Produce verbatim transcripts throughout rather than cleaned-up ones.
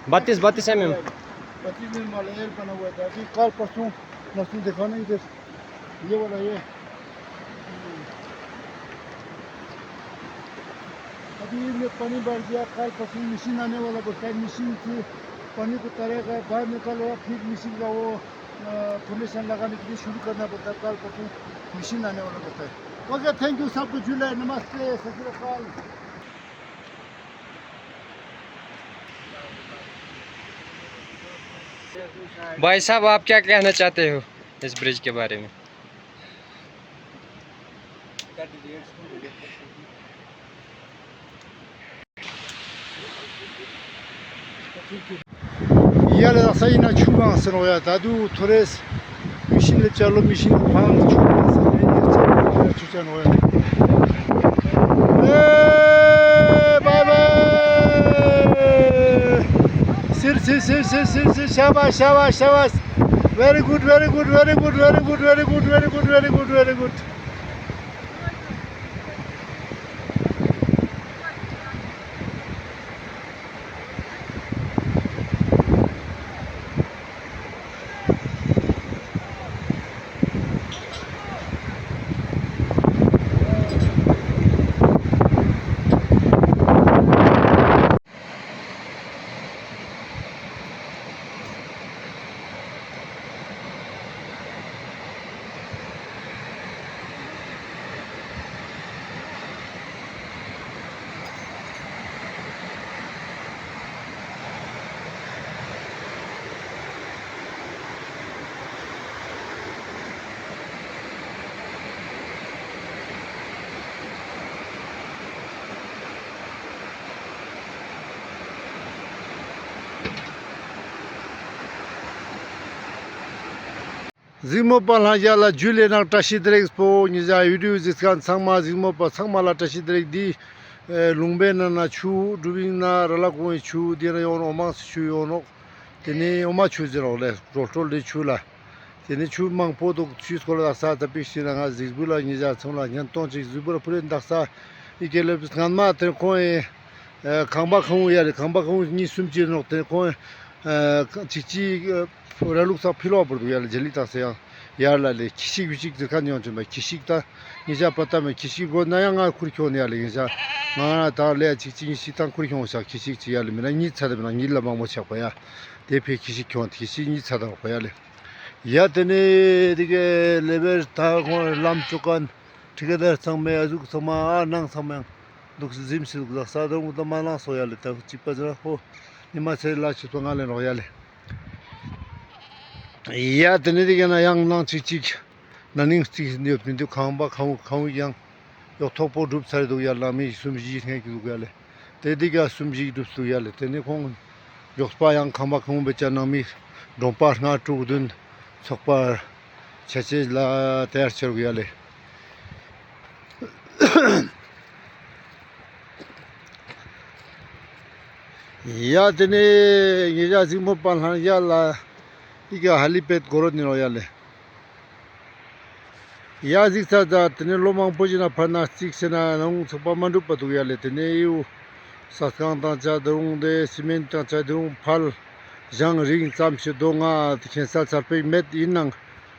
बत्तीस, बत्तीस एमएम। बत्तीस एमएम वाला एल बना हुआ था। अभी कल परसों नसुन दिखाने इधर, ये वाला ये। अभी ये पानी भर गया, कल परसों मशीन आने वाला बोलता है, मशीन से पानी को तरेगा, बाहर निकालो, फिर मशीन का वो, अ, फाउंडेशन लगाने के लिए शुरू करना पड़ता है, कल परसों मशीन आने वाला बोलता है। ओके, थैंक यू सबको, जुलाई, नमस्ते, सत श्री अकाल। भाई साहब, आप क्या कहना चाहते हो इस ब्रिज के बारे में? ཡ་ལེ། ད་ས་ཡིན་ན་ཆུ་བང་སེ་ནོག་ཡ། ད་དུ་ཐོ་རེས་མི་ཤིན་ལེ་ཅ་ལོ་མི་ཤིན་ཕང་ཆུ་བང་སེ་ནོག་ཡ། ཆུ་ཅ་ནོག་ཡ། ཨེ་བའི་བའི། སིར་སིར། ཤ་བ་ཤ་བ་ཤ་བ། Very good, very good, very good, very good, very good, very good, very good, very good. གཟིགས་མོ་པ་ལྷན་རྒྱས་ལ་ཇུ་ལེ་ནང་བཀྲ་ཤིས་བདེ་ལེགས་པོ། ཉེ་ཞ་བི་ཌིའོ་གཟིགས་མཁན་ཚང་མ་གཟིགས་མོ་པ་ཚང་མ་ལ་བཀྲ་ཤིས་བདེ་ལེགས། འདི་ཨེ་ལུང་པའི་ནང་ན་ཆུ། སྒྲུབ་ཡིན་ན་ར་ལ་ཀུང་ངི་ཆུ། འདི་ན་ཡོང་ནོག་འོ་མང་སི་ཆུ་ཡོང་ནོག། དེ་ནི་འོ་མ་ཆུ་ཟེར་རོག་ལེ། རོལ་ཏོལ་ལི་ཆུ་ལ། དེ་ནི་ཆུ་མང་པོ་འདུག། ཆུའི་སྐོར་ལ་དག་ས་ད་པིག་ཤིག་ན་ང་གཟིགས་འབུལ་ལ་ཉེ་ཞ་ཚང་ལ་ཉན་གཏོང་ཅིག་གཟིགས་འབུལ་ལ་ཕུལ་ཡིན། དག་ས་ཡི་གེ་ལེབ་སྔན་མ་དེ་ཁོང་ཨེ་ཁང་པ་ཁང་བུ་ཡ་ལེ། ཁང་པ་ཁང་བུ་གཉིས་གསུམ་ཅིག་ནོག། དེ་ཁོང་ཨེ་ཅིག་ཅིག་ར་ལུག་ཚག་ཕི་ལོག་བར་འདུག་ཡ་ལེ། ཇ་ལི་དག་ས་ཡང་ཡར་ལ་ལེ། ཁྱི་ཤིག་བི་ཤིག་ཟེར་ཁན་ཡོང་ཆེན་པ། ཁྱི་ཤིག་ད་ཉེ་ཞ་པ་ད་མེ་ཁྱི་ཤིག་དགོས་ན་ཡང་ང་ཁུར་ཁྱོང་ནི་ཡ་ལེ། ཉེ་ཞ་ང་ང་ད་ལེ་ཅིག་ཅིག་ཉིས་ཤིག་ད་ཁུར་ཁྱོང་ཤག། ཁྱི་ཤིག་ཅིག་ཡ་ལེ། མི་ན་གཉིས་ཚ་ད་མི་ན་གཉིས་ལ་མང་མོ་ཆག་པ་ཡ། དེ་ཕི་ཁྱི་ཤིག་ཁྱོང་ཁྱི་ཤིག་གཉིས་ཚ་ད་པ་ཡ་ལེ། ཡ་དེ་ནས་དེ་གའི་ལེ་བེར་ད་ཁོང་ལམ་ཅོ་ཁན་ཁྲི་ཀ་དར་ཚང་མའི་ཨ་ཟུག་ཚང་མ་ཨ་ནང་ཚང་མའི་འདུག་སེ་གཟིམ་སེ་འདུག་ས་ས་དང་དུ་མ་ལངས་སོ་ཡ་ལེ། ད་ཅིག་པ་ཟེར་ཧོ་ཉི་མ་ཚེ་ལ་ཆུ་ཚོད་ལྔ་ལེན་རོགས་ཡ་ལེ། ཡ་དེ་ནས་དེ་ག་ན་ཡང་ནང་ཅིག་ཅིག་ན་ནིང་ཅིག་ཡོད་མི་འདུག། ཁང་པ་ཁང་བུ་ཁང་བུ་ཡང་ཡོག་ཐོག་པོ་གྲུབ་ཚར་འདུག་ཡ། ནང་མི་གསུམ་བཞི་ངེས་ཀྱི་འདུག་ཡ་ལེ། དེ་དེ་ག་གསུམ་བཞི་གྲུབ་འདུག་ཡ་ལེ། དེ་ནས་ཁོང་མགྱོགས་པ་ཡང་ཁང་པ་ཁང་བུ་བེ་ཅ་ནང་མི་གྲོང་པ་ལྔ་དྲུག་བདུན་ཚོགས་པ་ཆ་ཆེ་ལ་དེ་ཡར་ཆེར་དགོས་ཡ་ལེ། ཡ་དེ་ནས་ཉེ་ཞ་གཟིགས་མོ་པ་ལྷན་རྒྱས་ལ་ཡི་གེ་ཧ་ལི་པེད་གོ་རོ་ནི་རོ་ཡ་ལེ། ཡ་གཟིགས་ས་ད་དེ་ནས་ལོ་མང་པོ་ཞིག་ན་ཕར་ན་གཅིག་ཟེར་ན་ནང་ཚགས་པ་མ་འགྲུབ་པ་འདུག་ཡ་ལེ། དེ་ནས་ཡུ་ས་ཁང་དང་ཆ་དེ་རུང་དེ་སི་མེན་དང་ཆ་དེ་རུང་ཕལ་ཞང་རིང་ཙམ་ཞིག་འདུག། ང་དེ་ཁྱེད་ས་ཚར་པེག་མེད། ཡིན་ནང་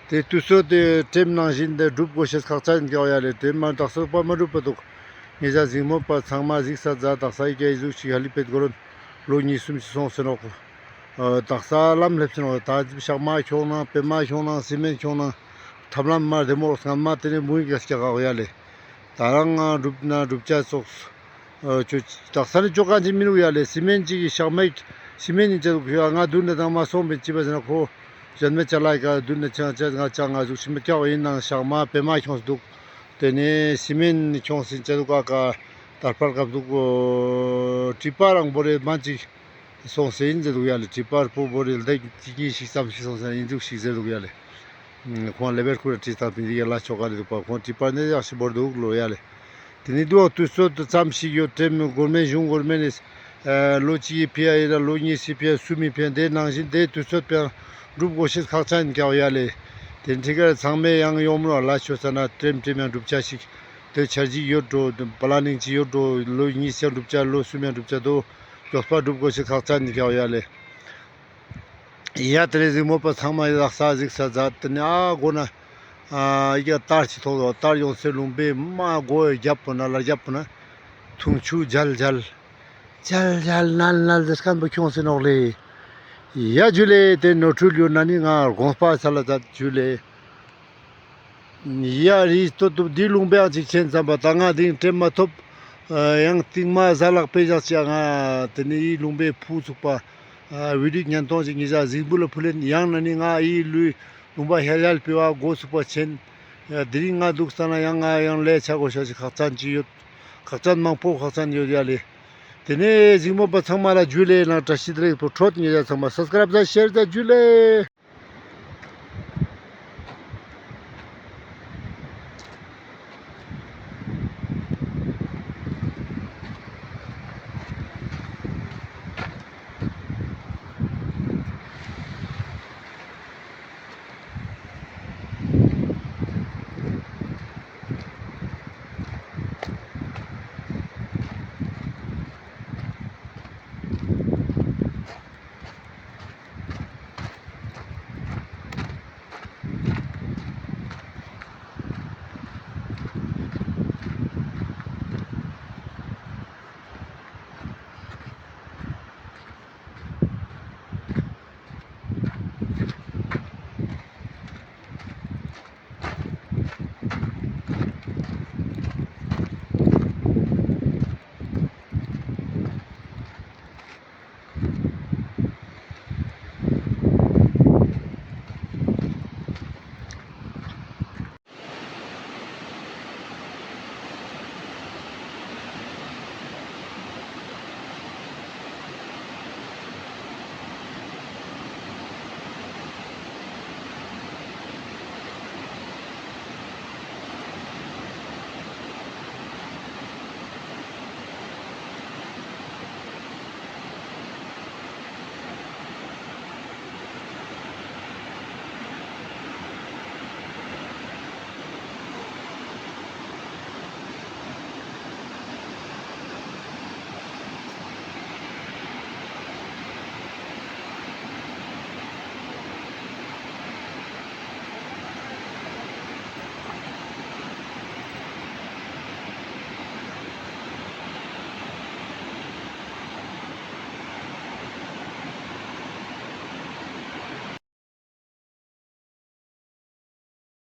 དེ་དུས་ཚོད་དེ་ཊེམ་ནང་བཞིན་དེ་སྒྲུབ་དགོས་ཤེས་ཁག་ཅན་ཡིན་ཀྱག་ཡ་ལེ། དེ་མ་དག་ས་པ་མ་འགྲུབ་པ་འདུག། ཉེ་ཞ་གཟིགས་མོ་པ་ཚང་མ་གཟིགས་ས་ཛ་དག་ས་ཡི་གེ་ཟུག་ཞིག་ཧ་ལི་པེད་གོ་རོན་ལོ་གཉིས་གསུམ་ཞིག་སོང་ཟེར་ནོག། ཨ་དག་ས་ལམ་སླེབས་ཟེར་ནོག། ད་ཤག་མ་ཁྱོང་ནང་པེ་མ་ཁྱོང་ནང་སི་མེན་ཁྱོང་ནང་ཐབས་ལམ་མ་བདེ་མོ་སྔན་མ་དེ་ནས་མུ་ཡིག་ག་སྐྱག་ག་ཡ་ལེ། ད་རང་ང་སྒྲུབ་ན་སྒྲུབ་ཆ་སོགས། ཨ་ཅོ་དག་ས་ནི་ཅོ་ག་ཅིག་མི་རུག་ཡ་ལེ། སི་མེན་ཅིག་གི་ཤག་མ་ཡིག་སི་མེན་ཡིན་ཆ་འདུག་ཡ། ང་མདུན་ནས་དང་མ་སོང་བས་ཅི་བ་ཟེར་ན་ཁོ་གཞན་མེད་ཅ་ལག་ག་མདུན་ནས་ཆང་ཆ་ང་ཅང་ང་ཟུག་ཤི་མི་སྐྱག་ཡིན་ནང་ཤག་མ་པེ་མ་ཁྱོང་སེ་འདུག། དེ་ནས་སི་མེན་ཁྱོང་སེ་ཡིན་ཆ་འདུག་ཨ་ཀ་དར་པར་སྐབས་འདུག། ཨོ་ཀྲི་པ་རང་བོ་རེ་མ་ཅིག་སོང་སེ་ཡིན་ཟེར་འདུག་ཡ་ལེ། ཀྲི་པར་པོ་བོ་རེ་ལྡེག་ཅིག་གཉིས་ཤིག་ཙམ་ཞིག་སོང་སེ་ཡིན་འདུག་ཞིག་ཟེར་འདུག་ཡ་ལེ། ཁོང་ལེ་བེར་ཁུར་ར་ཀྲི་སྟངས་པིན་འདི་ཡ་ལ་ཆོ་ག་རེ་འདུག་པ། ཁོང་ཀྲི་པར་ནས་ཡག་ཤི་བོར་འདུག་ལོ་ཡ་ལེ། དེ་ནི་དུ་བ་དུས་ཚོད་དུ་ཙམ་ཞིག་ཡོད། ཊེམ་གོར་མེན་གཞུང་གོར་མེན་ནས་ ཨ་ལོ་གཅིག་གི་ཕི་ཡ་ཡིན་ན་ལོ་གཉིས་སི་ཕི་ཡ་གསུམ་མི་ཕི་ཡ་དེ་ནང་བཞིན་དེ་དུས་ཚོད་པའང་སྒྲུབ་དགོས་ཤེས་ཁག་ཅན་ཀྱག་ཡ་ལེ། དེ་འཁྲིས་ཀར་ཚང་མས་ཡང་ཡོང་མོ་ལ་ཆོས་ས་ན་ཀྲེམ་ཀྲེམ་ཡང་སྒྲུབ་ཆ་ཞིག་དེ་འཆར་གཞི་ཡོད་འགྲོ། པ་ལ་ནིང་ཅིག་ཡོད་འགྲོ། ལོ་གཉིས་ཡང་སྒྲུབ་ཆ་ལོ་གསུམ་ཡང་སྒྲུབ་ཆ་དོ་མགྱོགས་པ་སྒྲུབ་དགོས་ཤེས་ཁག་ཅན་ཀྱག་ཡ་ལེ། ཡ་དེ་རེ་གཟིགས་མོ་པ་ཚང་མ་ཡ་ལག་ས་གཟིགས་ས་མཛད་དེ་ནི་ཨ་མགོ་ན་ཨ་ཡ་དར་ཅིག་ཐོགས་དོ། དར་ཡོང་སའི་ལུང་པའི་མ་མགོ་ཡ་རྒྱབ་པོ་ན་ལ་རྒྱབ་པོ་ན་འཐུང་ཆུ་འཇལ་འཇལ་འཇལ་འཇལ་ནལ་ནལ་ཟེར་མཁན་པོ་ཁྱོངས་སེ་ནོག་ལེ། ཡ་ཇུ་ལེ། དེ་ནོར་འཁྲུལ་ཡོད་ན་ནི་ང་དགོངས་པ་ཚ་ལ་མཛད། ཇུ་ལེ། ཡ་རི་ཏོ་ཏུབ་འདི་ལུང་པའང་ཅིག་ཆེན་ཙམ་པ་ད་ང་དེང་དྲན་མ་ཐོབ། ཡང་སྟིང་མ་ཟ་ལག་པེ་ཞག་ཅིག་ང་དེ་ནི་ཡི་ལུང་པའི་ཕུ་ཚུགས་པ་བི་ཌིའོ་ཉན་ཐོང་ཅིག་ཉི་ཞག་གཟིགས་འབུལ་ལ་ཕུལ་ལེན། ཡང་ན་ནི་ང་ཡི་ལུས་ལུང་པ་ཧེལ་ཧེལ་པེ་བ་མགོ་ཚུགས་པ་ཆེན། ཡ་དེ་རིང་ང་འདུག་ས་ན་ཡང་ང་ཡང་ལས་ཆ་དགོས་ཤ་ཞིག་ཁག་ཅན་ཅིག་ཡོད། ཁག་ཅན་མང་པོ་ཁག་ཅན་ཡོད་ཡ་ལེ། དེ་ནས་གཟིགས་མོ་པ་ཚང་མ་ལ་ཇུ་ལེ་ནང་བཀྲ་ཤིས་བདེ་ལེགས་པོ་འཕྲོད། ཉེ་ཞག་ཚང་མ་སབ་སི་ཀ་རབ་ཟ་ཤེར་ཟ་ཇུ་ལེ།